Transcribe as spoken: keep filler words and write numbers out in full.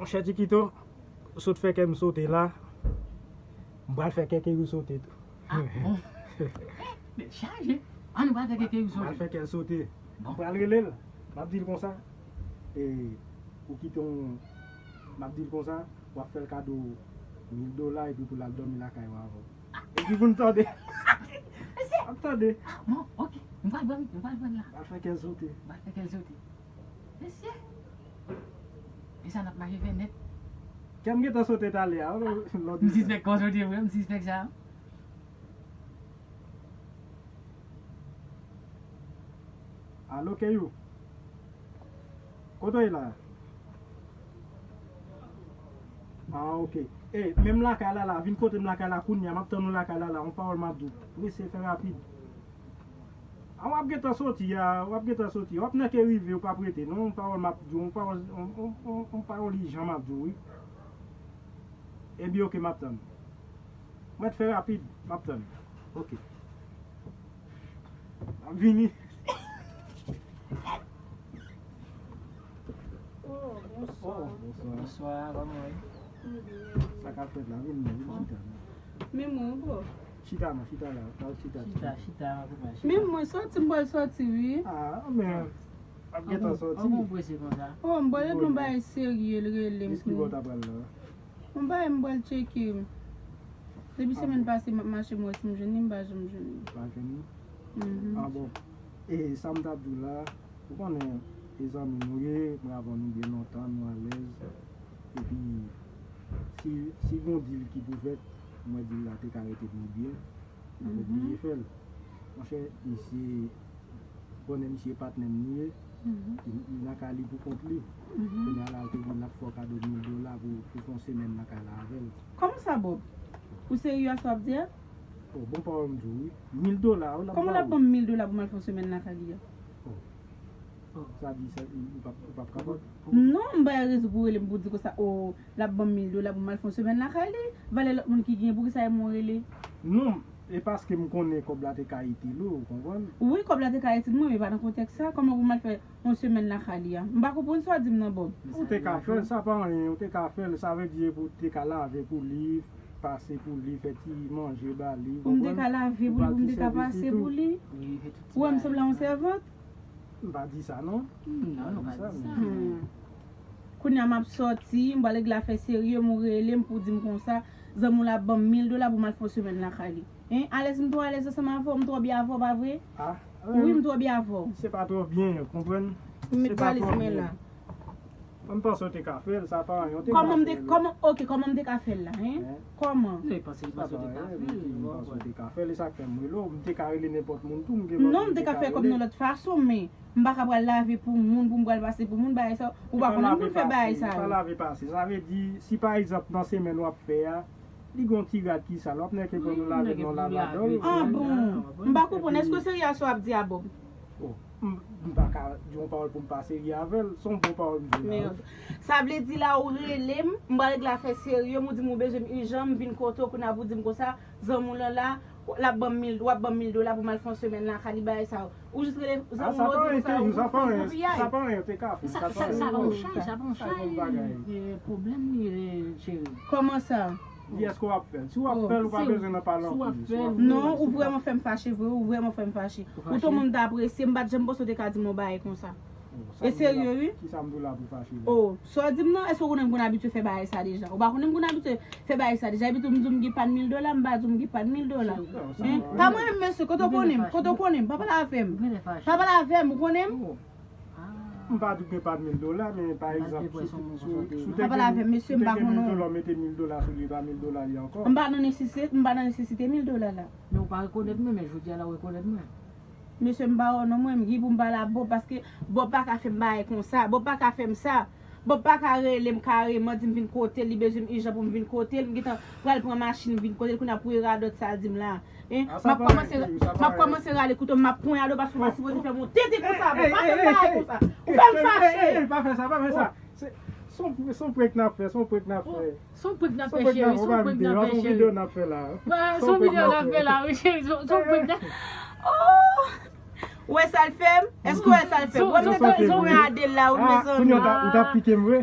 Monchè Chikito, sot fè kè m sote la. M pral fè kè Keri sote tou. Ah, bon. Eh, bèl chaje. An nou pral fè kè Keri sote. M pral fè kè l sote. Bon. M pral rele l. M ap di l konsa. E, ou kite yon, m ap di l konsa, w ap fè l kado mil dola epi pou l al dòmi lakay ou avè w. Epi pou n tande. Mesye! Ap tande. Ah, bon, ok. M pral pran, m pral pran la. Al fè kè l sote. M pral fè kè l sote. Mesye! E sa n ap mache fè nèt. Kè m gentan sote talè a, lòt. M sispèk kò sote vre, m sispèk sa. Alo, Keyou? Kote w ye la? Ah, ok. E, men m lakay la la, vin kote m lakay la kounye a, m ap tann ou lakay la la, yon pawòl m ap di w. Prese, fè rapid. Ah, w ap gentan soti a, w ap gentan soti. W ap nan ke rive, ou p ap rete, non, yon pawòl m ap di w, yon pawòl, yon, yon, yon, yon pawòl ijan m ap di w, wi. Ebyen, ok, m ap tann. Mèt fè rapid, m ap tann. Ok. M ap vini. Oh, bonswa. Oh, bonswa. Bonswa, kòman w ye? M byen. Sa k ap fèt la? Vin, vin chita la. Men mwen, bò. Chita non, chita la. Al chita. Chita, chita, chita. Men mwen soti, m pral soti, wi. Ah, men, ap gentan soti. Ou prese konsa? Oh, m pral regle yon bagay serye, l rele m. Kiyès ki bò w ta pral la? Yon bagay m pral tcheke. Depi semèn pase, m ap mache, m wè si m jwenn li, m pa janm jwenn li. Pa jwenn li? Mhm. Ah bon. E sa m t ap di w la, ou konnen, e zanmi nou ye, mwen avè w nou byen lontan, nou alèz. Epi, si, si gon deal ki pou fèt, mwen deal la te ka rete pou byen. Ou pa oblije fè l. Monchè, misye, konnen misye patnè m li ye. Li, li nan kay li pou kont li. Kounye a la, l te di l ap fè w kado mil dola pou, pou fè yon semèn nan kay la avè l. Kòman sa, Bob? Ou serye a sa w ap di a? Oh, bon pawòl m di w, wi. Mil dola, wi, l ap ba w. Kòman l ap ban m mil dola pou m al fè yon semèn nan kay li a? Oh. Sa di sa, ou p ap, ou p ap kapab? Non, m bay rezon pou rele m pou di konsa, oh, l ap ban m mil dola pou m al fè yon semèn lakay li. Valè lòt moun ki gen, poukisa e mwen rele? Non, e paske m konnen kòb la te ka itil ou, ou konprann? Wi, kòb la te ka itil mwen, men pa nan kontèks sa. Kòman pou m al fè yon semèn lakay li a? M pa konprann sa w di m nan, Bob. Ou te ka fè l, sa pa anyen, ou te ka fè l, sa vle di pou te ka lave pou li, pase pou li, fè ti manje ba li, ou konprann? Pou m te ka lave pou li, pou m te ka pase pou li? Ou wè m sanble a yon sèvant? M pa di sa, non. Non, nou pa di sa. Hmm. Kounye a m ap sòti, m pral regle afè serye, m, ou rele m pou di m konsa, zanmi w la ap ban m mil dola pou m al fè yon semèn lakay li. Hein? Alèz, m twò alèz ansanm avè w, m twò byen avè w, pa vre? Ah, wi, m twò byen avè w. Se pa twò byen, konprann? M met valiz mwen la. Mwen m panse w te ka fè l, sa pa anyen, w te ka fè l. Kòman m te, kòman, ok, kòman m te ka fè l la, hein? Kòman? Mwen panse, m panse w te ka fè l. Mwen panse w te ka fè l, e sa k fè m rele w. M te ka rele nenpòt moun tou, m gen lòt moun m te ka rele. Non, m te ka fè kòm nan lòt fason, men m pa ka pral lave pou moun, pou m pral pase pou moun, bagay sa, ou pa konnen moun fè bagay sa yo. Se pa lave pase, se pa lave pase. Sa vle di, si pa egzanp nan semèn w ap fè a, li gon ti rad ki sal, w ap nèke pran nou lave nan lamadòl. Ah bon? M pa konprann. Èske w serye a sa w ap di a, Bob? Oh, m, m pa ka di yon pawòl pou m pa serye avè l. Se yon bon pawòl m di la, wi. Sa vle di la ou rele m, m pral regle afè serye, m, ou di m ou bezwen m ijan, m vin kote w kounye a pou di m konsa, zanmi w lan la, l ap ban m mil, w ap ban m mil dola pou m al fè yon semèn lakay li, bagay sa yo. Ou jis rele zanmi w lan, ou di m konsa, ou konn piyay. Sa pa anyen, sa pa anyen, ou te ka fè l, sa pa anyen. Sa pa yon chay, sa pa yon chay. Sa pa yon bagay. E, pwoblèm li ye, cheri. Kòman sa? Di èske w ap fè l. Si w ap fè l, ou pa bezwen nan pale anpil. Non, ou vrèman fè m fache vre, ou vrèman fè m fache. Ou t on moun m t apresye, m pa t janm panse w te ka di m yon bagay konsa. E serye, wi. Kisa m di w la pou fache la? Oh, sa w di m nan, èske w konnen m konn abitye fè bagay sa deja? Ou pa konnen m konn abitye fè bagay sa deja. Epi tou m di w m gen pa n mil dola, m pa di w m gen pa n mil dola. Hein? Pa mwen menm, mesye, kote w konnen m? Kote w konnen m? Pa pale avè m. Pa pale avè m, ou konnen m? M pa di w gen pa n mil dola, men pa egzanp, si, si, si w te gen, si w te gen mil dola, w mete mil dola sou li, e pa mil dola li ankò. M pa nan nesesite, m pa nan nesesite mil dola la. Men ou pa rekonèt mwen, men jodi a la ou rekonèt mwen. Mesye, m pa wè non mwen, m gen pou m pale a Bob, paske Bob pa ka fè m bagay konsa, Bob pa ka fè m sa. Bob pa ka rele m kareman, di m vin kote l, li bezwen m ijan pou m vin kote l, m gentan pral pran machin vin kote l, kounye a pou e radòt sa l di m la. Hein? M ap kòmanse, m ap kòmanse rale kouto, m ap ponyade w paske w pa sipoze fè m yon tete konsa, Bob. Pa fè m bagay konsa. Ou fè m fache. Ey, ey, pa fè sa, pa fè sa. Se, se yon, se yon prank n ap fè, se yon prank n ap fè. Se yon prank n ap fè, cheri, se yon prank n ap fè, cheri. Se yon videyo n ap fè la. Se yon videyo n ap fè la, wi, cheri, se yon prank n ap. Oh! Ou wè sa l fè m? Èske w wè sa l fè m? Wè m te tande ponyade l la, wi, mezanmi. Kounye a ou t ap pike m vre?